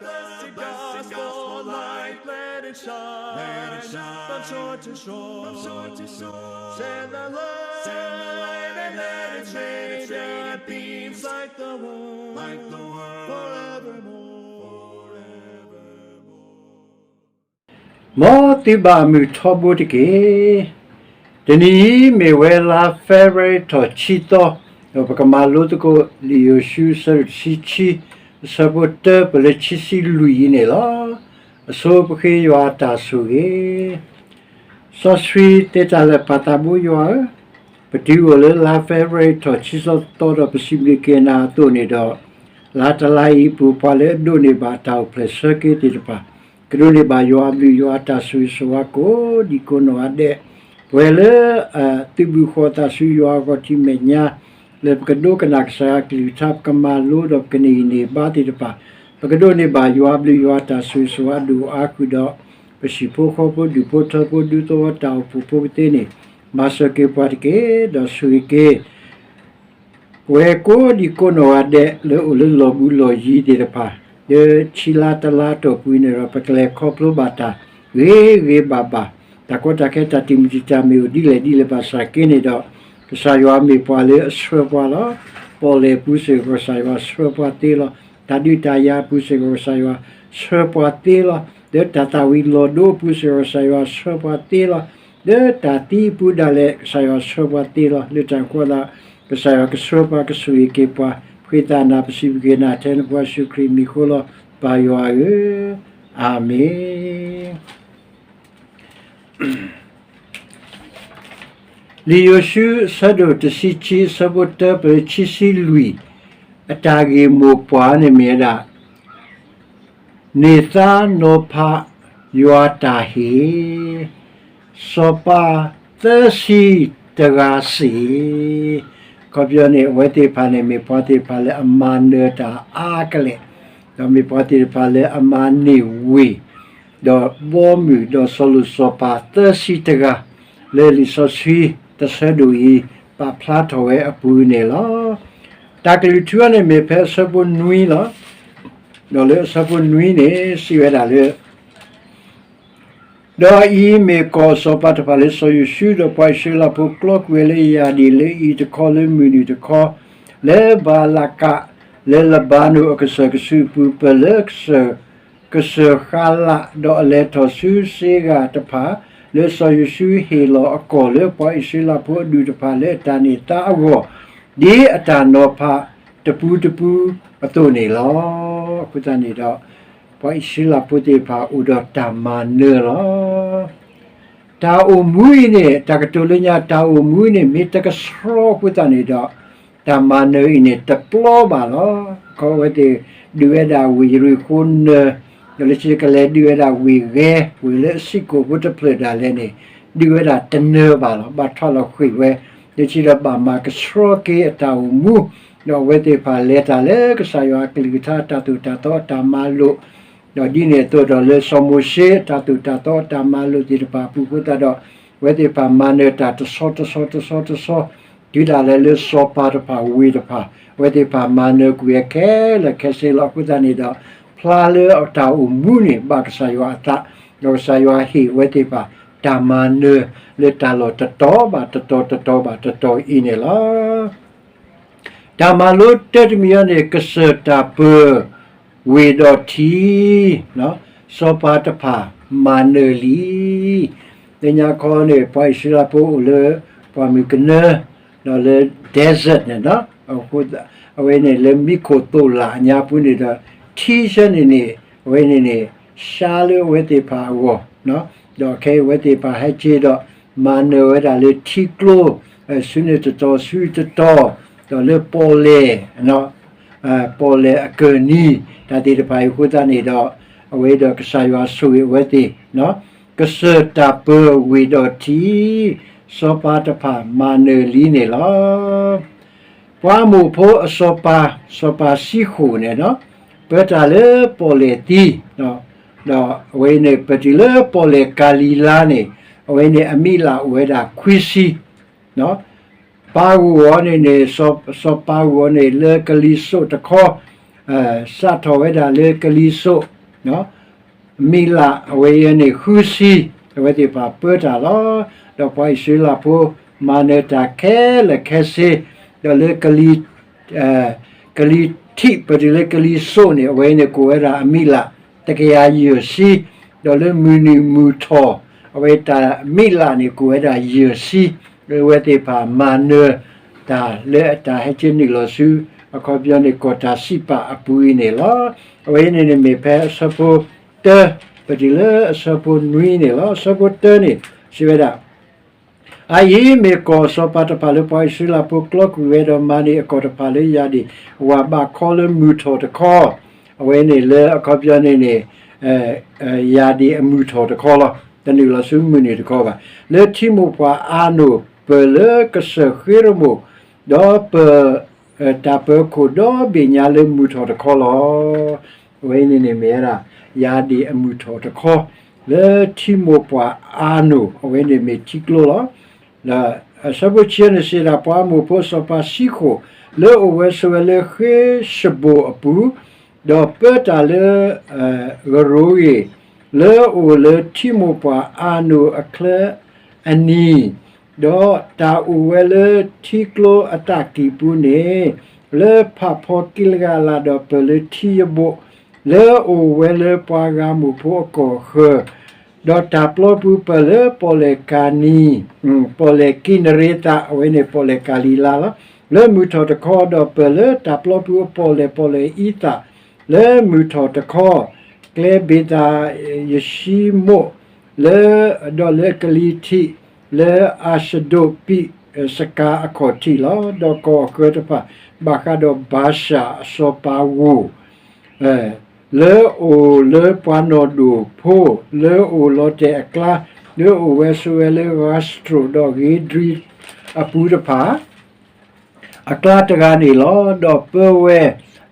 Blessed gospel light, let it shine, from shore to shore. Send the light and let it shine, let it beam like the world, forevermore. မ်သုဘၣ်မုာ်ထီဘိတက့ၢ်. တနံၤအံၤမ့ၢ်ဝဲလါ February ထီၣ်ဆံသီ, ဒီးပကမၤလိသကိးလံာ်ယိၤၡူ အဆၢဒိၣ်တဆံခံ, အဆၢဖိတၢပၢၢ်လၢခံဆံလွံၢ်အံၤန့ၣ်လီၤ. အဆိပဃ့ယွၤအတၢ်ဆိၣ်ဂ့ၤ စီဆှံသ့တၢ်လၢာ်ပၢ်သးဘိယွၤဧၢ, ပတုၤအိၣ်လၢလါ February ထီၣ်ဆံသီသီဒီး ပစံးဘျုးက့ၤနၤအသိးန့ၣ်ဒီး, လါတလါအံၤ ပှၤလၢအဒိးန့ၢ်ဘၣ်တၢ်အိၣ်ဖျဲၣ်ဆၢက့ၤသ့ၣ်တဖၣ်, ကဒိးန့ၢ်ဘၣ်ယွၤအဘျုးယွၤအတၢ်ဆိၣ်ဂ့ၤဆိၣ်ဝါ ကိးဒံကိးနီၢ်ဂၤဒဲး, ပှၤလၢ သုးဘူးဃီၤသးဆူယွၤအဂီၢ်ထံးမဲာ်ညါ, လၢပကဒိကနၣ်ကစၢ်ယွၤအကလုၢ်ကထါ ပကမၤလိဒီးပကန့ၢ်ဂံၢ်န့ၢ်ဘါသ့ၣ်တဖၣ်, ပကဒိးန့ၢ်ဘၣ်ယွၤအဘျုးယွၤအတၢ်ဆိၣ်ဂ့ၤဆိၣ်ဝါအဒိၣ်အါဃုာ်ဒီး, ပဟံၣ်ဖိဃီဖိဒူၣ်ဖိထၢဖိဒူသဝီတၢ်အိၣ်ဖှိၣ်ဖိကသ့န့ၣ်, မၤစၢၤက့ၤပှၤတက့ၢ်. ဒီးဆိၣ်ဂ့ၤက့ၤ ပဝဲကိးဒံကိးနီၢ်ဂၤဒဲးလၢအိၣ်လၢလီၢ်ဘူးလီၢ်ယံၤသ့ၣ်တဖၣ်, လၢဆံလါတလါအတီၢ်ပူၤန့ၣ်ဒီး ပကလဲၤခီဖျိဘၣ်တၢ်ဂ့ၤဂ့ၤဘၣ်ဘၣ်, တၢ်ကီတၢ်ခဲတၢ်တံာ်မုၢ်တံာ်တာ်မ့ၢ်အိၣ်ဒ်လဲၣ်ဒ်လဲၣ်ဘၣ်ဆၣ်က့န့ၣ်ဒီး, ကစၢ်ယွၤမ့ၢ်ပှၤလၢအဆှၢပှၤလီၤ. ပီၣ်လဲၣ်ပူၤစ့ၢ်ကီးကစၢ်ယွၤဆှၢပှၤသ့လီၤ. တၢ်ဒုးတၢ်ယၤအပူၤစ့ၢ်ကီးကစၢ်ယွၤဆှၢပှၤသ့လီၤ. လၢတၢ်သၣ်ဝံၤလီၤဒိအပူၤစ့ၢ်ကီးကစၢ်ယွၤဆှၢပှၤသ့လီၤ. လၢတၢ်သံအပူၤဒၣ်လဲာ် ကစၢ်ယွၤဆှၢပှၤသ့လီၤ. လၢတၢ်န့ၣ်အဃိသတး ကစၢ်ယွၤကဆှၢပှၤကဆိၣ်ဂ့ၤက့ၤပှၤ, ပဃ့သးနၤပစံးဘျုးက့ၤနၤထဲနဖိယ့ၣ်ၡူးခရံာ်မံၤအဃိလီၤ. ပၢ်ယွၤဧၢ, အၤမ့ၣ်. လံာ်ယိၤၡူ အဆၢဒိၣ်တဆံခံ အဆၢဖိတၢပၢၢ်လၢခံဆံလွံၢ်, အတၢ်ဂ့ၢ်မိၢ်ပှၢ်န့ၣ်မ့ၢ်ဝဲဒၣ် န့ၢ်သါနီၤဖးယွၤတၢ်ဟ့ၣ်, စီၤပၤသၢဆံတဂၤစ့ၢ်, အခီပညီန့ၣ် အဝဲသ့ၣ်တဖၣ်န့ၣ် မ့ၢ်ပှၤသ့ၣ်တဖၣ်လၢအမၤနၢၤတၢ်အါကလဲာ်, ဒီးမ့ၢ်ပှၤသ့ၣ်တဖၣ်လၢအမၤန့ၢ်ဝ့ၢ် ဒီးဘီမုၢ်ဒီးစီၤလိၤစီၤပၤသၢဆံတဂၤ, လၢလံာ်စီဆှံတဆၢဒိၣ်အံၤ ပာ်ဖျါထီၣ်ဝဲအပူၤန့ၣ်လီၤ. တၢ်ကလုၢ်ထူအံၤန့ၣ်မ့ၢ်ဖဲအဆၢဖိနွံလီၤ. ဒီးလၢအဆၢဖိနွံန့ၣ် စံးဝဲဒၣ်လၢ ဒီးအအံၤမ့ၢ်ကီၢ်အစီၤပၤတဖၣ်လၢစီၤယိၤၡူဒီးပှၤအံၣ်စရ့လးဖိကျီကွံာ်ဝဲလၢယၢ်ဒံၣ် လၢအံၤတခီလၢမုၢ်နုာ်တခီ, လၢဘၤလကး လၢလဘါနိၣ်အကစၢၢ်ကစုၢ်အပူၤ ပၢၢ်လၢကစၢၢ်ဃါလး, ဒီးအလဲၤထီၣ်ဆူစ့ဂၤတဖၣ် လၢစီၤယိၤၡူဟ့ၣ်လီၤအကီၢ်လၢပှၤအံၣ်စရ့လးဖိအဒူၣ်တဖၣ်လၢအတၢ်န့ၢ်သါအဂီၢ်, ဒ်အတၢ်နီၤဖးတပူၤတပူၤအသိးန့ၣ်လီၤ. အဃိသတးန့ၣ်ဒီး ပှၤအံၣ်စရ့လးဖိသ့ၣ်တဖၣ်အိၣ်ဒီးတၢ်မၤနၢၤလီၤ. တၢ်အိၣ်မူအံၤန့ၣ် တၢ်ကတိၤလၢညါ တၢ်အိၣ်မူအံၤန့ၣ် မ့ၢ်တကဆှီအဃိသတးန့ၣ်ဒီး တၢ်မၤနၢၤအံၤန့ၣ် တပျီဘၣ်လီၤ. ခီအဝဲသ့ၣ်ဒုးဝဲဒၣ်ဝ့ၢ်ယရံၣ်ဃိၤနၢၤ, ဒီးလၢခံကလဲၤဒုးဝဲဒၣ်ဝ့ၢ်ဂဲၤ, ဝ့ၢ်လၢအဆံးကိာ်ဖိတဖျၢၣ်ဒၣ်လဲာ်န့ၣ် ဒုးဝဲဒၣ်တနၢၤဘၣ်လီၤ. ဘၣ်ထွးလီၤဃ့ၢ်ဝဲ, လၢခံဒီးဘၣ်မၤကဆှီက့ၤအတၢ်အိၣ်မူ, ဒီးအဝဲသ့ၣ်တဖၣ်လဲၤတၢ်လၢကစၢ်ယွၤအကလုၢ်ကထါအတၢ်သိၣ်တၢ်သီအတၢ်မၤလိာ်, ဒီးဒ်န့ၣ်အသိးဒီးလၢစီၤမိၤၡ့အတၢ်သိၣ်တၢ်သီအတၢ်မၤလိာ်သ့ၣ်တဖၣ်အပူၤအဃိသတးဒီး အဝဲသ့ၣ်တဖၣ်မၤနၢၤတၢ်တဆီတဆီတဆီတဆီ, တုၤဒၣ်လဲာ်လၢစီၤပၤတဖၣ်ဝ့ၢ်တဖၣ်, အဝဲသ့ၣ်တဖၣ်မၤနၢၤကွံာ်ဝဲခဲလၢာ်ခဲဆ့လီၤ. အဃိသတးန့ၣ်ဒီး ဖျါလၢတၢ်အိၣ်မူန့ၣ် ဘၣ်ကစၢ်ယွၤအသး, ဒီးကစၢ်ယွၤဟ့ၣ်အဝဲသ့ၣ်တဖၣ်တၢ်မၤနၢၤလၢတၢ်လီၢ်တတီၤဘၣ်တတီၤ တတီၤဘၣ်တတီၤအံၤန့ၣ်လီၤ. တၢ်မၤလိတၢတမံၤအံၤန့ၣ် ကစၢၢ်တၢ်ပၢၤဝ့ၢ်ဒီးထံ, စီၤပၤတဖၣ်မၤနၢၤလံ. လၢညါခီန့ၣ် ပှၤအံၣ်စရ့လးဖိအိၣ်လၢပှၢ်မုၢ်ကနၢ, ဒီးလၢ desert န့ၣ်, အဝဲန့ၣ်လၢမံခိၣ်သိၣ်လၣ်အညါပူၤန့ၣ်ဒီး ထံဆၢန့ၣ်န့ၣ် အဝဲန့ၣ်န့ၣ် ဆှါလၢအဝဲသ့ၣ်တဖၣ်အဂီၢ်, ဒီးခဲအံၤအဝဲသ့ၣ်တဖၣ်ဟဲက့ၤဒီး မၤနၢၤဝဲဒၣ်လၢထံကျိ ဆူန့ၣ်တတီၤဆူတတီၤ, ဒီးလၢပီၣ်လဲၣ် ပီၣ်လဲၣ်အကၢၢ်နံၤ တၢ်သ့ၣ်တဖၣ်အံၤအဃိသတးန့ၣ်ဒီး အဝဲဒီးကစၢ်ယွၤဆိၣ်ဂ့ၤအဝဲသ့ၣ်, ကစၢၢ်တၢ်ပၢၤဝ့ၢ်ဒီးထံ, စီၤပၤတဖၣ်မၤနၢၤလံန့ၣ်လီၤ. ပှၤအမိၣ်ဖိအစီၤပၤ, စီၤပၤစံဃိၣ်န့ၣ်, ပၢတၢ်လၢပီၣ်လဲၣ်သံ, ဒီးအဝဲန့ၣ် ပတုၤလၢပီၣ်လဲၣ်ကၤလံၤလါန့ၣ်, အဝဲန့ၣ်အမံးလၢ်အိၣ်ဝဲဒၣ်ခွံဆံ ပၢ်ဂီၤအီၤန့ၣ်န့ၣ်, စီၤပၤဂီၤအီၤန့ၣ် လၢကလံၤစိးတခီ, စးထီၣ်ဝဲဒၣ်လၢကလံၤစိး မံးလးအဝဲအံၤန့ၣ် ဃုဆံ, အဝဲသ့ၣ်တဖၣ်ပၢတၢ်လီၤ. ဒီးပှၤအံၣ်စရ့လးဖိမၤနၢၤတၢ်ခဲလၢာ်ခဲဆ့, ဒီးလၢကလံၤ ကလံၤထံး ပတုၤလၢကလံၤစိးန့ၣ် အဝဲန့ၣ်ကိးဝဲဒၣ်အမံးလး တကယၤယဲၢ်ဆံ, ဒီးလၢမုၢ်နုာ်မုၢ်ထီၣ် အဝဲတၢ်မံးလးန့ၣ်ကိးဝဲဒၣ်ယဲၢ်ဆံ, လၢအဝဲသ့ၣ်တဖၣ်မၤနၢၤတၢ်လၢအတၢ်ဟဲက့ၤနုာ်လီၤဆူ အခီပညီန့ၣ် ကီၢ်တၢ်စံးပာ်အပူၤအံၤန့ၣ်လီၤ. အဝဲအံၤန့ၣ်န့ၣ်မ့ၢ်ဖဲအဆၢဖိတၢ ပတုၤလၢအဆၢဖိနွံန့ၣ်လီၤ. အဆၢဖိတၢန့ၣ် စံးဝဲဒၣ် အအံၤမ့ၢ်ကီၢ်စီၤပၤတဖၣ်လၢပှၤအံၣ်စရ့လးဖိကျီကွံာ်ဝဲဒီးမၤန့ၢ်အကီၢ်တဖၣ်လၢယၢ်ဒံၣ်ဝၢ်ဘးခီလၢမုၢ်ထီၣ်တခီ, အဝဲန့ၣ်လၢအခီပညီန့ၣ်န့ၣ် ယၢ်ဒံၣ်အမုၢ်ထီၣ်တခီလီၤ. တနုာ်လီၤဆူမုၢ်နုာ်တခီဘၣ်. လၢထံမိၢ်ပှၢ်အၤနိၣ် ပၢၢ်လၢကစၢၢ်ဃ့ရမိၣ်, ဒီးပၢၢ် တၢ်ပၢၤခိၣ်ဒီဘ့ၣ်ညါလၢမုၢ်ထီၣ်တခီလီၤ. အဝဲန့ၣ်န့ၣ်မ့ၢ်ဝဲဒၣ် ယၢ်ဒံၣ်အမုၢ်ထီၣ်တခီ, လၢထံမိၢ်ပှၢ်အၤနိၣ် အဝဲန့ၣ်မ့ၢ်ထံကျိလီၤ. ဒီးအဆၢဖိဆံန့ၣ်စံးဒၣ် ပှၤအမိၣ်ဖိစီၤပၤဆံဃိၣ် လၢအိၣ်ဝဲဆိးဝဲလၢဃ့ၡဘိၣ်အပူၤ, ဒီးပၢတၢ်လၢ ကရိဂ့ၢ် လၢအိၣ်လၢထံမိၢ်ပှၢ်အၤနိၣ်အချၢအနံၤ, ဒီးတၢ်အိၣ်ဝဲလၢထံကျိအသးကံၢ်ပူၤန့ၣ်, လၢဖးဖီကံလဂၤအလၤဒီးပၢၢ်လၢထံယဘိး, လၢအိၣ်ဝဲလၢပှၤဂၤအမိၣ်ဖိအကီၢ်ဃၢၤ, ဒီးတၢ်ပျီပူၤပၢၢ်လၢပီၣ်လဲၣ်ကၤနံၤ, ပီၣ်လဲၣ်ကံနရ့သး အဝဲန့ၣ်ပီၣ်လဲၣ်ကၤလံၤလါလီၤ. လၢမုၢ်ထီၣ်တခီ ဒီးပၢၢ်လၢတၢ်ပျီပူၤအပီၣ်လဲၣ် ပီၣ်လဲၣ်အံသၣ် လၢမုၢ်ထီၣ်တခီ, ကျဲဘ့ၤသၤယၡံမိၣ် လၢ ဒီးလၢကလံၤထံး လၢအၤၡဒိးပံးစကၤအခီၣ်ထံးလီၤ. ဒီးကီၢ်အဃၢၤတဖၣ် ဘၣ်ဃးဒီးဘၤၡၤအစီၤပၤဂိၢ် လၢအိၣ်လၢပှၤနီၢ်ဒိၣ်ဖိ လၢအိၣ်လီၤတဲာ်အကျါ, လၢအိၣ်ဝဲဆိးဝဲလၢဂၤစတြိးဒီးဂ့ၤဒြံအပူၤတဖၣ် အကျါတဂၤန့ၣ်လီၤ. ဒီးပၢဝဲ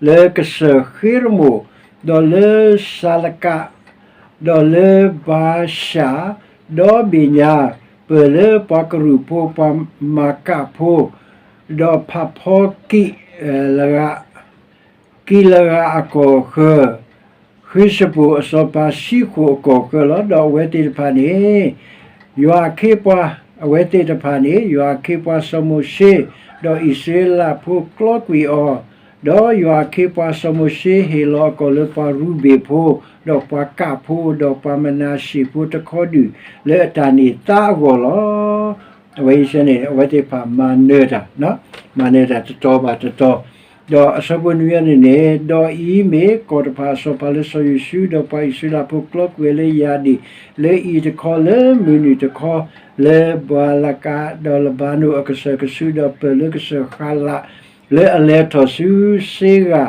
လၢကစၢၢ်ဃ့ရမိၣ်, ဒီးလၢစၤလကး, ဒီးလၢဘၤၡၤ, ဒီဘ့ၣ်ညါ, ပၢၢ်လၢပှၤကရူၢ်ဖိ ပှၤမၤကးဖိ, ဒီးဖးဖီကံးလဂၤ ကံလဂၤအကီၢ်ဃၢၤ, ဃ့ၡဘိၣ်အစီၤပၤစံဃိၣ်အကီၢ်ဃၢၤလီၤ. ဒီးအဝဲသ့ၣ်တဖၣ်န့ၣ် ယွၤအခ့အပှၤ, အဝဲသ့ၣ်တဖၣ်န့ၣ် ယွၤအခ့အပှၤစီၤမိၤၡ့, ဒီးအံၣ်စရ့လးဖိကျီကွံာ်အီၤ, ဒီးယွၤအခ့အပှၤစီၤမိၤၡ့ဟ့ၣ်လီၤအကီၢ်လၢပှၤရူၤဘ့ၣ်ဖိ, ဒီးပှၤကးဖိ, ဒီးပှၤမနၤၡ့ၣ်ဖိတခီဒုၣ် လၢအတၢ်န့ၢ်သါအဂီၢ်လီၤ. အဝဲအံၤန့ၣ် အဝဲသ့ၣ်တဖၣ်မၤနၢၤတၢ်, မၤနၢၤတၢ်တတီၤဘၣ်တတီၤ, ဒီးအဆၢဖိနွံန့ၣ်န့ၣ်, ဒီးအံၤမ့ၢ်ကီၢ်တဖၣ်အစီၤပၤလၢစီၤယိၤၡူ ဒီးပှၤအံၣ်စရ့လးဖိကျီကွံာ်ဝဲလၢယၢ်ဒံၣ် လၢအံၤတခီ လၢမုၢ်နုာ်တခီ, လၢဘၤလကးဒီးလဘၤနိၣ်အကစၢၢ်ကဆူဒီးပၢၢ်လၢကစၢၢ်ဃးလး လၢအလဲၤထီၣ်ဆူစ့ဂၤ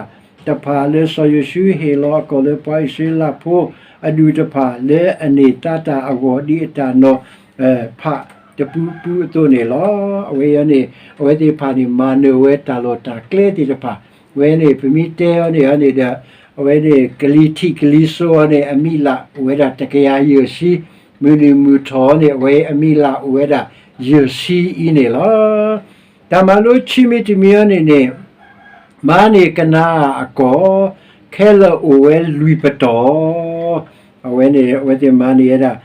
တဖၣ် လၢစီၤယိၤၡူဟ့ၣ်လီၤအကီၢ်လၢပှၤအံၣ်စရ့လးဖိအဒူၣ်တဖၣ်လၢအန့ၢ်သါတၢ်အဂီၢ်ဒ်အတၢ်နီၤဖးတပူၤပူၤအသိးန့ၣ်လီၤ. အဝဲအံၤန့ၣ် အဝဲသ့ၣ်တဖၣ်န့ၣ် မၤနၢၤဝဲတၢ်လီၢ်တၢ်ကျဲသ့ၣ်တဖၣ်, အဝဲန့ၣ် ပမ့ၢ်တဲအီၤန့ၣ်န့ၣ်ဒီး အဝဲန့ၣ် ကလံၤထံးကလံၤစိးအီၤန့ၣ် အမံးလးအိၣ်ဝဲဒၣ်တကယၤယဲၢ်ဆံ, မုၢ်နုာ်မုၢ်ထီၣ်အီၤန့ၣ် အဝဲအမံးလးအိၣ်ဝဲဒၣ်ယဲၢ်ဆံအံၤန့ၣ်လီၤ. တၢ်မၤလိခံမံၤတမံၤအံၤန့ၣ်န့ၣ်, မၤန့ၢ်ကနၤအၣ်အကီၢ် ခဲလၢာ်အိၣ်ဝဲလွံၢ်ပတီၢ်, အဝဲန့ၣ် အဝဲသ့ၣ်မၤန့ၢ်ဝဲဒၣ်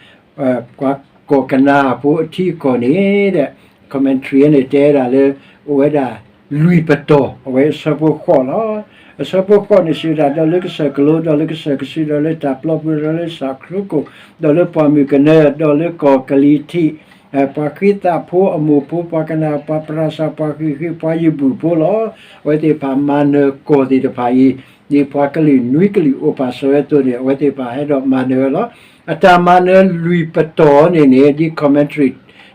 ပှၤကီၢ်ကနၤအၣ်ဖိအထံအကီၢ်န့ၣ်ဒီး commentary န့ၣ် တဲဝဲဒၣ်လၢ အိၣ်ဝဲဒၣ်လွံၢ်ပတီၢ်, အဝဲအဆၢဖိဃိးလီၤ. အဆၢဖိဃိးန့ၣ်စံးဝဲဒၣ် ဒီးလၢကစၢၢ်ကလိ ဒီးလၢကစၢၢ်ကဆူး ဒီးလၢတၢ်ပျီပူၤ ဒီးလၢစးခရူကၠိၣ် ဒီးလၢပှၢ်မုၢ်ကနၢ ဒီးလၢကီၢ်ကလံၤထံး, ပှၤဃ့သးဖိအမိၢ်ဖိ ပှၤကနၣ် ပှၤပရၤစၢ် ပှၤဃ့ၢ်ဃ့ၢ် ပှၤယဘူၣ်ဖိလီၤ. အဝဲသ့ၣ်တဖၣ်မၤနၢၤကီၢ်သ့ၣ်တဖၣ်အံၤ, ဒ်ပှၤကလုာ်နွံကလုာ်အိၣ်ပာ်စၢၤဝဲအသိးန့ၣ် အဝဲသ့ၣ်တဖၣ်ဟဲဒီးမၤနၢၤဝဲလီၤ. အတၢ်မၤနၢၤလွံၢ်ပတီၢ်န့ၣ်န့ၣ် ဒ် commentary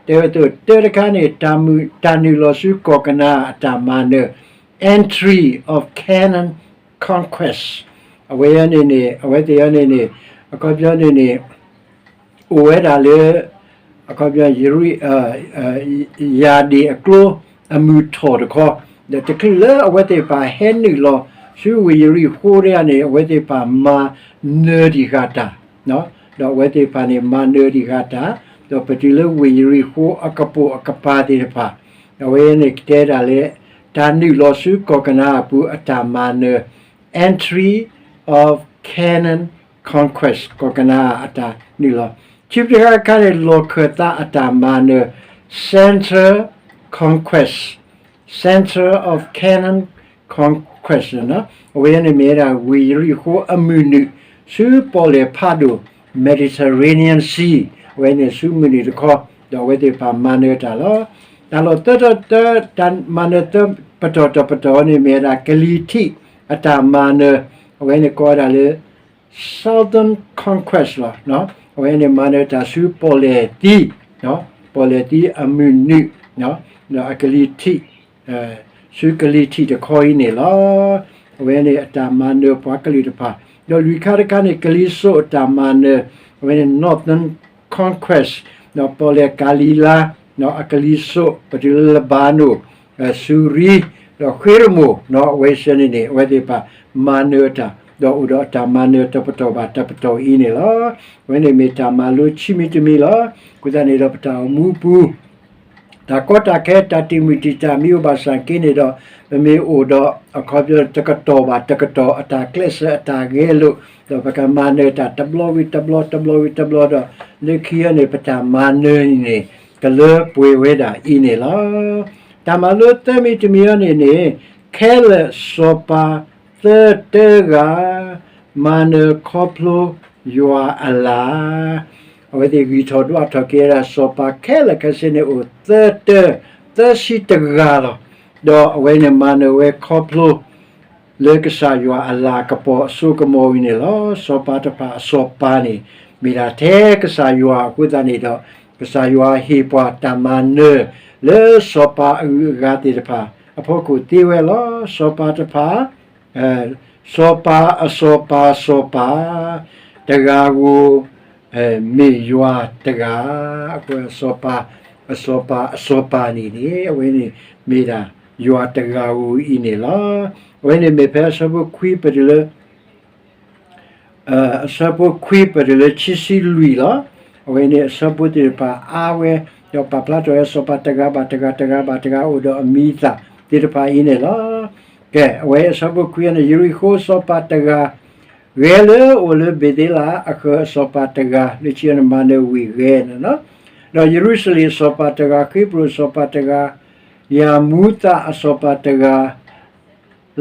တဲဝဲအသိး တၢတခါန့ၣ် တၢ်မုၢ် တၢ်နုာ်လီၤဆူကီၢ်ကနၤအၣ်အတၢ်မၤနၢၤ entry of Canaan conquest အဝဲအံၤန့ၣ်န့ၣ် အဝဲသ့ၣ်အံၤန့ၣ်န့ၣ် အခီပညီန့ၣ်န့ၣ် အိၣ်ဝဲဒၣ်လၢ အခီပညီ ယရံ ယၢ်ဒ့ၣ်အကျိအမုၢ်ထီၣ်တခီ, ဒီးတချုးလၢအဝဲသ့ၣ်တဖၣ်ဟဲနုာ်လီၤဆူဝ့ၢ်ယရံၣ်ဃိၤဒၣ်န့ၣ် အဝဲသ့ၣ်တဖၣ်မၤနၢၤဒံးဃာ်တၢ်, ဒီးအဝဲသ့ၣ်တဖၣ်န့ၣ် မၤနၢၤဒံးဃာ်တၢ်, ဒီးပတုၤလၢဝ့ၢ်ယရံၣ်ဃိၤအကပိာ်အကပၤသ့ၣ်တဖၣ်, အဝဲန့ၣ်ကတဲဒၣ်လၢ တၢ်နုာ်လီၤဆူကီၢ်ကနၤအၣ်အပူၤအတၢ်မၤနၢၤ Entry of Canaan Conquest ကီၢ်ကနၤအတၢ်နုာ်လီၤ. ခံဖုတခါတခါန့ၣ် လီၢ်ခၢၣ်သးအတၢ်မၤနၢၤ Century Conquest, Century of Canaan Conquest အဝဲန့ၣ်မ့ၢ်ဝဲဒၣ်ဝ့ၢ်ယရံၣ်ဃိအမုၢ်နုာ် ဆူပီၣ်လဲၣ်ဖးဒိၣ် Mediterranean Sea အဝဲန့ၣ်ဆူမုၢ်နုာ်တခီ ဒီးအဝဲသ့ၣ်တဖၣ်မၤနၢၤတၢ်လီၤ. တၢ်လီၢ်သၢတီၤတၢ တၢ်မၤနၢၤသၢပတီၢ်တပတီၢ်န့ၣ် မ့ၢ်ဝဲဒၣ်ကလံၤထံးအတၢ်မၤနၢၤ အဝဲန့ၣ်ကိးဝဲဒၣ်လၢ Southern Conquest လီၤ. အဝဲန့ၣ်မၤနၢၤတၢ်ဆူပီၣ်လဲၣ်သံ ပီၣ်လဲၣ်သံအမုၢ်နုာ် ဒီးအကလံၤထံး ဆူကလံၤထံးတခီအံၤန့ၣ်လီၤ. အဝဲန့ၣ်အတၢ်မၤနၢၤပှၤကလုာ်တဖၣ် ဒီးလွံၢ်ခါတခါန့ၣ် ကလံၤစိးအတၢ်မၤနၢၤ အဝဲန့ၣ် Northern Conquest ဒီးပီၣ်လဲၣ်ကၤလံၤလါ အကလံၤစိး ပတုၤလၢလဘၤနိၣ် စူၤရံ ဒီးဃ့ရမိၣ် အဝဲစ့ၢ်န့ၣ်န့ၣ် အဝဲသ့ၣ်တဖၣ်မၤနၢၤအတၢ် ဒီးအိၣ်ဒီးအတၢ်မၤနၢၤတပတီၢ်ဘၣ်တပတီၢ်အံၤန့ၣ်လီၤ. အဝဲန့ၣ်မ့ၢ်တၢ်မၤလိခံမံၤတမံၤလီၤ. အဃိသတးန့ၣ်ဒီးပတၢ်အိၣ်မူပူၤ တၢ်ကီတၢ်ခဲ တၢ်တံာ်မုၢ်တံာ်တာ်မ့ၢ်အိၣ်ဘၣ်ဆၣ်က့န့ၣ်ဒီး ပမ့ၢ်အိၣ်ဒီးအခီပညီတကတီၢ်ဘၣ်တကတီၢ် အတၢ်ကျဲးစၢးအတၢ်ဂဲၤလိာ် ဒီးပကမၤနၢၤတၢ်တဘျီဝံၤတဘျီ တဘျီဝံၤတဘျီဒီး လၢခံအံၤန့ၣ် ပတၢ်မၤနၢၤန့ၣ် ကလၢပှဲၤဝဲဒၣ်အံၤန့ၣ်လီၤ. တၢ်မၤလိသၢမံၤတမံၤအံၤန့ၣ်န့ၣ် ခဲလၢာ်စီၤပၤသၢတၢဂၤ မၤနၢၤခီဖျိယွၤအလၤ အဝဲသ့ၣ်ဂံၢ်ထီၣ်ဒွးထီၣ်က့ၤဝဲဒၣ်စီၤပၤခဲလၢာ်ခဲဆ့န့ၣ်အိၣ်သၢတၢ သၢဆံတဂၤလီၤ. ဒီးအဝဲန့ၣ်မၤနၢၤဝဲခီဖျိ လၢကစၢ်ယွၤအလၤကပီၤအစိကမီၤဝံၤန့ၣ်လီၤ. စီၤပၤတဖၣ်အစီၤပၤန့ၣ် မ့ၢ်ဒၣ်ထဲကစၢ်ယွၤအဃိသတးန့ၣ်ဒီး ကစၢ်ယွၤဟ့ၣ်ပှၤတၢ်မၤနၢၤ လၢစီၤပၤအဂုၤအဂၤသ့ၣ်တဖၣ်အဖီခိၣ်သ့ဝဲလီၤ. စီၤပၤတဖၣ် စီၤပၤအစီၤပၤစီၤပၤ တဂၤဧိၤ မ့ၢ်ယွၤတဂၤ, အဃိစီၤပၤ အစီၤပၤအစီၤပၤန့ၣ်န့ၣ် အဝဲန့ၣ်မ့ၢ်ဒၣ်ယွၤတဂၤဧိၤအံၤန့ၣ်လီၤ. အဝဲန့ၣ်မ့ၢ်ဖဲအဆၢဖိခွံပတုၤလၢ အဆၢဖိခွံပတုၤလၢခံဆံလွံၢ်လီၤ. အဝဲန့ၣ်အဆၢဖိသ့ၣ်တဖၣ်အါဝဲ ဒီးပာ်ဖျါထီၣ်ဝဲစီၤပၤတဂၤဘၣ်တဂၤ တဂၤဘၣ်တဂၤအိၣ်ဒီးအမံၤအသၣ်သ့ၣ်တဖၣ်အံၤန့ၣ်လီၤ. ကဲ အဝဲအဆၢဖိခွံန့ၣ် ယရံၣ်ဃိစီၤပၤတဂၤ ဂဲၤလၢအိၣ်လၢဘ့ၤသ့လးအဃၢၤအစီၤပၤတဂၤ လၢခံန့ၣ်မၤနၢၤဝ့ၢ်ဂဲၤန့ၣ်လီၤ. ဒီးယရူၤၡလ့ၣ်အစီၤပၤတဂၤ ဃ့ဘြိၣ်အစီၤပၤတဂၤ ယၤမူသးအစီၤပၤတဂၤ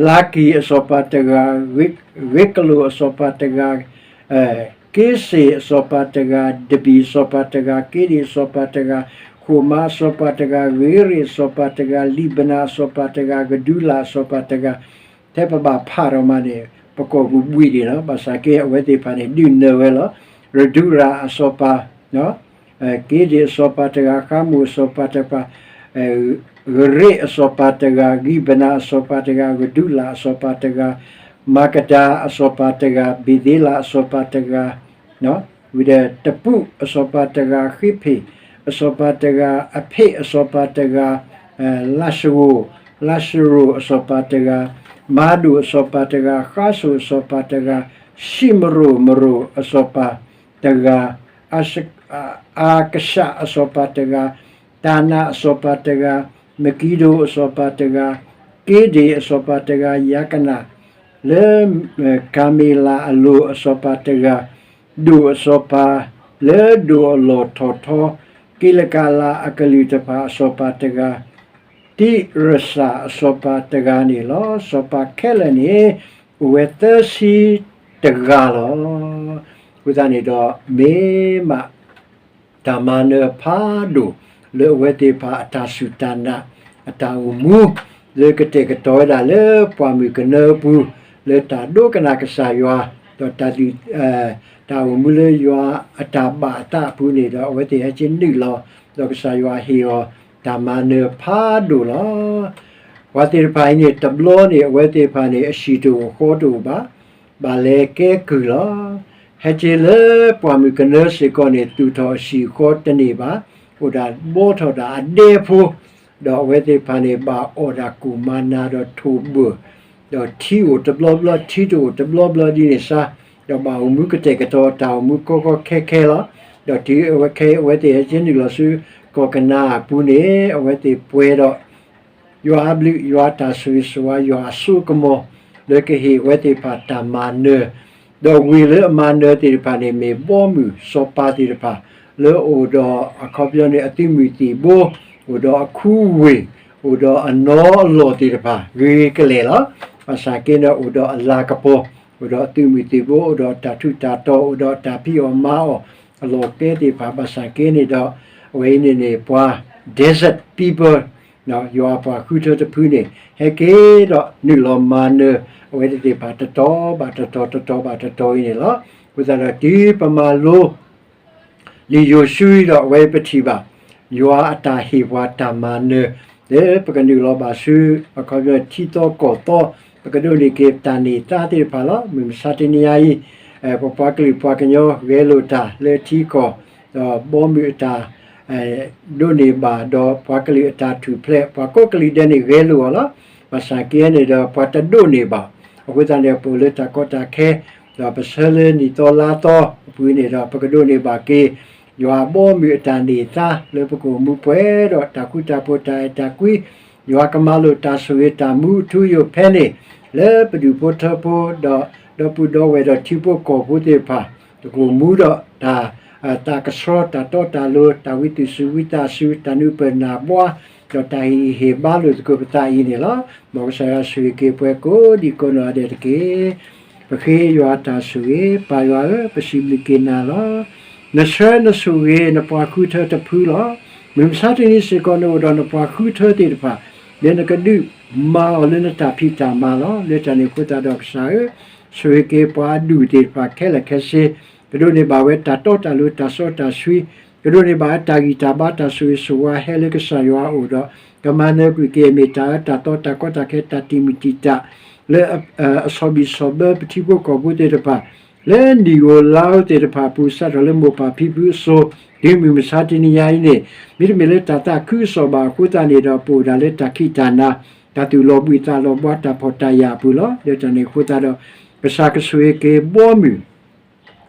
လၤကံၢ်အစီၤပၤတဂၤ, ဂ့ၤကလိၣ်အစီၤပၤတဂၤ, က့စ့ၣ်အစီၤပၤတဂၤ, ဒဘံၣ်အစီၤပၤတဂၤ, က့ဒ့ၣ်အစီၤပၤတဂၤ, ဃိၣ်မးအစီၤပၤတဂၤ, ဂ့ၤရ့ၣ်အစီၤပၤတဂၤ, လံၣ်ဘနၤအစီၤပၤတဂၤ, ကဒူလးအစီၤပၤတဂၤ, ထဲပဘၣ်ဖးထီၣ်မးန့ၣ် ပကိးပူၤဘှံးဒံးလီၤ. ဘၣ်ဆၣ်က့အဝဲသ့ၣ်တဖၣ်န့ၣ် ဒုးနၢၤဝဲလီၤ. ရဒူရၤအစီၤပၤ က့ဒ့ၣ်အစီၤပၤတဂၤ, ဃါမိၣ်အစီၤပၤတဂၤ, ဂရ့ၣ်အစီၤပၤတဂၤ, ဂံၢ်ဘနၤအစီၤပၤတဂၤ, ကဒူလးအစီၤပၤတဂၤ, မၤကဒၤအစီၤပၤတဂၤ, ဘ့ၣ်သ့လးအစီၤပၤတဂၤ, ဝံၤဒီးတပူၣ်အစီၤပၤတဂၤ, ဃ့ဖ့ၣ်အစီၤပၤတဂၤ, အဖ့ၣ်အစီၤပၤတဂၤ, လၤၡရိၤ, လၤၡရိၤအစီၤပၤတဂၤ, မၤဒိၣ်အစီၤပၤတဂၤ, ဃါစိၣ်အစီၤပၤတဂၤ, ၡံၣ်မရိၣ်မရိၣ်အစီၤပၤတဂၤ, အါကၡးအစီၤပၤတဂၤ, တၢ်နးအစီၤပၤတဂၤ, မကံဒိၣ်အစီၤပၤတဂၤ, က့ဒ့ၣ်အစီၤပၤတဂၤ, ယၤကနၣ်လၢကၤမ့လးအလိၤအစီၤပၤတဂၤ, ဒိၣ်အစီၤပၤ လၢဒိၣ်အလီၢ်ထီၣ်ထီ, က့လကၤလးအကလုာ်တဖၣ်အစီၤပၤတဂၤ, တံရစၢ်အစီၤပၤတဂၤန့ၣ်လီၤ. စီၤပၤခဲလၢာ်န့ၣ် အိၣ်ဝဲသၢဆံတဂၤလီၤ. အဃိသတးန့ၣ်ဒီး မ့ၢ်မး တၢ်မၤနၢၤဖးဒိၣ် လၢအဝဲသ့ၣ်တဖၣ်အတၢ်စူၢ်တၢ်နာ် အတၢ်အိၣ်မူ လၢကတဲာ်ကတီၤဝဲဒၣ်လၢပှၢ်မုၢ်ကနၢအပူၤ လၢတၢ်ဒိကနၣ်ကစၢ်ယွၤ ဒီးတၢ် တၢ်အိၣ်မူလၢယွၤအတၢ်ဘၣ်အသးအပူၤန့ၣ်ဒီး အဝဲသ့ၣ်ဟဲက့ၤနုာ်လီၤ ဒီးကစၢ်ယွၤဟ့ၣ်အီၤ တၢ်မၤနၢၤဖးဒိၣ်လီၤ. ပှၤသ့ၣ်တဖၣ်အံၤန့ၣ် တဘျီန့ၣ် အဝဲသ့ၣ်တဖၣ်န့ၣ် အဟံၣ်တအိၣ်ဃီတအိၣ်ဘၣ်, ဘၣ်လဲၤကဲကုၢ်လီၤ. ဟဲက့ၤလၢပှၢ်မုၢ်ကနၢစ့ၢ်ကီးန့ၣ် သူၣ်ထီၣ်အဟံၣ်ဃီတန့ၢ်ဘၣ်, အိၣ်ဒၣ်ဘှီထီၣ်ဒၣ်အဒဲဖိ, ဒီးအဝဲသ့ၣ်တဖၣ်န့ၣ် ဘၣ်အီၣ်ဒၣ်ကိၣ်မၤနၤဒီးထိၣ်ဘၢၣ်, ဒီးထံအိၣ်တဘျီဘျီ ထံတအိၣ်တဘျီဘျီဒ်န့ၣ်စါ, ဒီးဘၣ်အိၣ်မူကတဲာ်ကတီၤတၢ်အိၣ်မူကီကီခဲခဲလီၤ. ဒီးတုၤအဝဲခဲအံၤ အဝဲသ့ၣ်ဟဲက့ၤနုာ်လီၤဆူကီၢ်ကနၤအပူၤန့ၣ် အဝဲသ့ၣ်ပှဲၤဒီး ယွၤအဘျုး ယွၤအတၢ်ဆိၣ်ဂ့ၤဆိၣ်ဝါ ယွၤအစိကမီၤ လၢကဟ့ၣ်ဝဲသ့ၣ်တဖၣ်တၢ်မၤနၢၤ, ဒီးဝ့ၢ်လၢအမၤနၢၤသ့ၣ်တဖၣ်န့ၣ် မ့ၢ်ဘီမုၢ်စီၤပၤသ့ၣ်တဖၣ် လၢအိၣ်ဒီးအခီပညီန့ၣ် အသုးမုၢ်သံၣ်ဘိ, အိၣ်ဒီးအခူဝ့ၢ်, အိၣ်ဒီးအနီအလီၢ်သ့ၣ်တဖၣ် ဂ့ၤကလဲာ်လီၤ. ဘၣ်ဆၣ်က့န့ၣ် အိၣ်ဒီးအလၤကပီၤ, အိၣ်ဒီးအသုးမုၢ်သံၣ်ဘိ, အိၣ်ဒီးတၢ်ထူးတၢ်တီၤ, အိၣ်ဒီးတၢ်ဖံးအီၣ်မၤအီၣ်အလီၢ်ကျဲသ့ၣ်တဖၣ် ဘၣ်ဆၣ်က့န့ၣ်ဒီး အဝဲအံၤန့ၣ်န့ၣ် ပှၤ desert people ယွၤအပှၤဃုထၢတဖုန့ၣ် ဟဲက့ၤဒီးနုာ်လီၤမၤနၢၤ အဝဲသ့ၣ်တဖၣ်တတီၤဘၣ်တတီၤ တတီၤဘၣ်တတီၤအံၤန့ၣ်လီၤ. အဃိသတးဒီးတုၤပမၤလိ လံာ်ယိၤၡူအံၤဒီးအဝဲပထံၣ်ဘၣ် ယွၤအတၢ်ဟ့ၣ်ပှၤတၢ်မၤနၢၤ လၢပကနုာ်လီၤဘၣ်ဆူ အခီပညီထံသီကီၢ်သီ ပကဒိးန့ၢ်က့ၤပတၢ်န့ၢ်သါသ့ၣ်တဖၣ်လီၤ. မုၢ်မဆါတနံၤညါအံၤ ပပှၤကလုာ်ပှၤကညီဂဲၤလိာ်တၢ်လၢထံကီၢ် ဒီးဘီမုၢ်အတၢ် ဒိးန့ၢ်ဘၣ်ဒီးပှၤကလုာ်အတၢ်ထူၣ်ဖျဲး ပှၤကိးကလုာ်ဒဲးန့ၣ်ဂဲၤလိာ်အီၤလီၤ. ဘၣ်ဆၣ်က့န့ၣ်ဒီး ပှၤတဒိးန့ၢ်ဘၣ်. အဃိသတးန့ၣ် ပအိၣ်လၢတၢ်ကီတၢ်ခဲ ဒီးပဆၢလၢနံၣ်သီလါသီအပူၤန့ၣ်ဒီး ပကဒိးန့ၢ်ဘၣ်က့ၤ ယွၤအဘီအမုၢ်အတၢ်န့ၢ်သါ လၢပကအိၣ်မူပှဲၤဒီးတၢ်ဃူတၢ်ဖိးတၢ်အဲၣ်တၢ်ကွံ ယွၤကမၤလိာ်တၢ်ဆိၣ်ဂ့ၤတၢ်မူအထူအယိာ်ဖဲန့ၣ် လၢပဒူၣ်ဖိထၢဖိ ဒီးဒီပုၢ်ဒီဝဲၢ်ဒီးထံဖိကီၢ်ဖိသ့ၣ်တဖၣ် တကအိၣ်မူဒီးတၢ် သးကဆှီ တၢ်တီတၢ်လိၤ တၢ်ဝံသူၣ်စူၤဝံသးစူၤ တၢ်နုာ်ပၢၢ်နၢ်ဘှါ ဒီးတၢ်ဟ့ၣ်ဂံၢ်ဟ့ၣ်ဘါလိာ်သကိးပသးအံၤန့ၣ်လီၤ. မ်ကစၢ်ယွၤဆိၣ်ဂ့ၤက့ၤပှၤကိးဒံကိးနီၢ်ဂၤဒဲးတက့ၢ်. ပဃ့ယွၤတၢ်ဆိၣ်ဂ့ၤ ပၢ်ယွၤဧၢ, ပစံးဘျုးက့ၤနၤလီၤ. နဆှၢနဆိၣ်ဂ့ၤနပှၤဃုထၢတဖုလီၤ. မုၢ်မဆါတနံၤစ့ၢ်ကီး နအိၣ်ဒီးနပှၤဃုထၢသ့ၣ်တဖၣ် လၢနကဒုးမၤအီၤလၢနတၢ်ဖံးတၢ်မၤလီၤ. လၢတၢ်န့ၣ်အဃိသတးဒီးကစၢ်ဧၢ, ဆိၣ်ဂ့ၤက့ၤပှၤအဒူၣ်သ့ၣ်တဖၣ်ခဲလၢာ်ခဲဆ့, ကဒိးန့ၢ်ဘၣ်ဝဲတၢ်တီတၢ်လိၤ တၢ်စီတၢ်ဆှံ, ကဒိးန့ၢ်ဘၣ်ဝဲတၢ်ဂံၢ်တၢ်ဘါ တၢ်ဆိၣ်ဂ့ၤဆိၣ်ဝါဟဲလၢကစၢ်ယွၤအအိၣ်ဒီး ကမၤနၢၤကွံာ်က့ၤ မ့ၢ်တၢ်အၢတၢ်သီ တၢ်ကီတၢ်ခဲ တၢ်တံာ်မုၢ်တံာ်တာ် လၢအဆီၣ်ဘံၣ်ဆီၣ်ဘၢပထံဖိကီၢ်ဖိသ့ၣ်တဖၣ် လၢနံၣ်ဧိၤလါဧိၤသ့ၣ်တဖၣ်အပူၤ စးထီၣ်လၢမိၢ်ပၢ်ဖံဖုအစိၤ တုၤမုၢ်မဆါတနံၤညါအံၤန့ၣ် မ့တမ့ၢ်လၢတၢ်သးခုကစီၣ်ဘၣ်အဃိသတးန့ၣ်ဒီး ပအိၣ်ဒၣ်လၢတၢ်ခံးတၢ်နၤ တၢ်သူၣ်လီၤဘှံးသးလီၤဘှါ တၢ်ဖှီၣ်တၢ်ယာ်အပူၤလီၤ. လၢတၢ်န့ၣ်အဃိသတးဒီး ကစၢ်ကဆိၣ်ဂ့ၤက့ၤဘီမုၢ်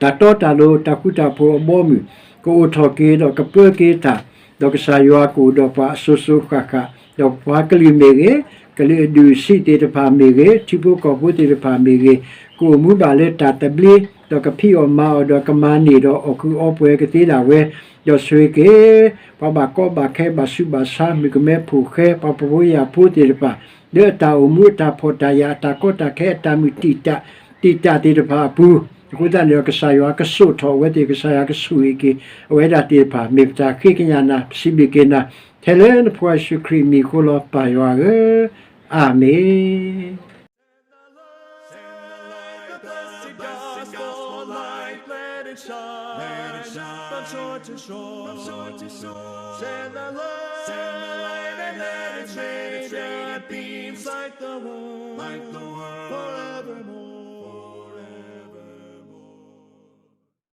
တၢ်တီတၢ်လိၤ တၢ်ဃူတၢ်ဖိးအဘီအမုၢ် ကအိၣ်ထီၣ်က့ၤဒီးကပၢက့ၤတၢ်, ဒီးကစၢ်ယွၤကအိၣ်ဒီးပှၤအစိၤစိၤဃၣ်ဃၣ်, ဒီးပှၤကလုာ်မ့ၢ်ဂ့ၤ, ကလုာ်အဒူၣ်အဆံးသ့ၣ်တဖၣ်မ့ၢ်ဂ့ၤ, ထံဖိကီၢ်ဖိသ့ၣ်တဖၣ်မ့ၢ်ဂ့ၤ, ကအိၣ်မူဘၣ်လၢတၢ်သဘျ့, ဒီးကဖံးအီၣ်မၤအီၣ်, ဒီးကမၤန့ၢ်ဒီးအီၣ်ကုးအီပှဲၤကသ့ဒၣ်ဝဲ, ဒီးဆိၣ်ဂ့ၤက့ၤ ပှၤဘၣ်ကီဘၣ်ခဲ ဘၣ်ဆူးဘၣ်ဆါ မုၣ်ကမဲဖိၣ်ဃဲ ပှၤဖှီၣ်ဖိယာ်ဖိသ့ၣ်တဖၣ် လၢအတၢ်အိၣ်မူ အတၢ်ဖှီၣ်တၢ်ယာ် အတၢ်ကီတၢ်ခဲ အတၢ်မုၢ်တံာ်တာ် တံာ်တာ်သ့ၣ်တဖၣ်အပူၤ, အဃိသတးန့ၣ်ဒီး ကစၢ်ယွၤကစိာ်ထီၣ်အဝဲသ့ၣ်, ကစၢ်ယွၤကဆိၣ်ဂ့ၤက့ၤ အဝဲဒၣ်သ့ၣ်တဖၣ် မ့ၢ်ပတၢ်ဃ့ကညးနၤ ပစံးဘျုးက့ၤနၤ ထဲလၢနဖိယ့ၣ်ၡူးခရံာ်အမံၤအဃိလီၤ ပၢ်ယွၤဧၢ, အၤမ့ၣ်.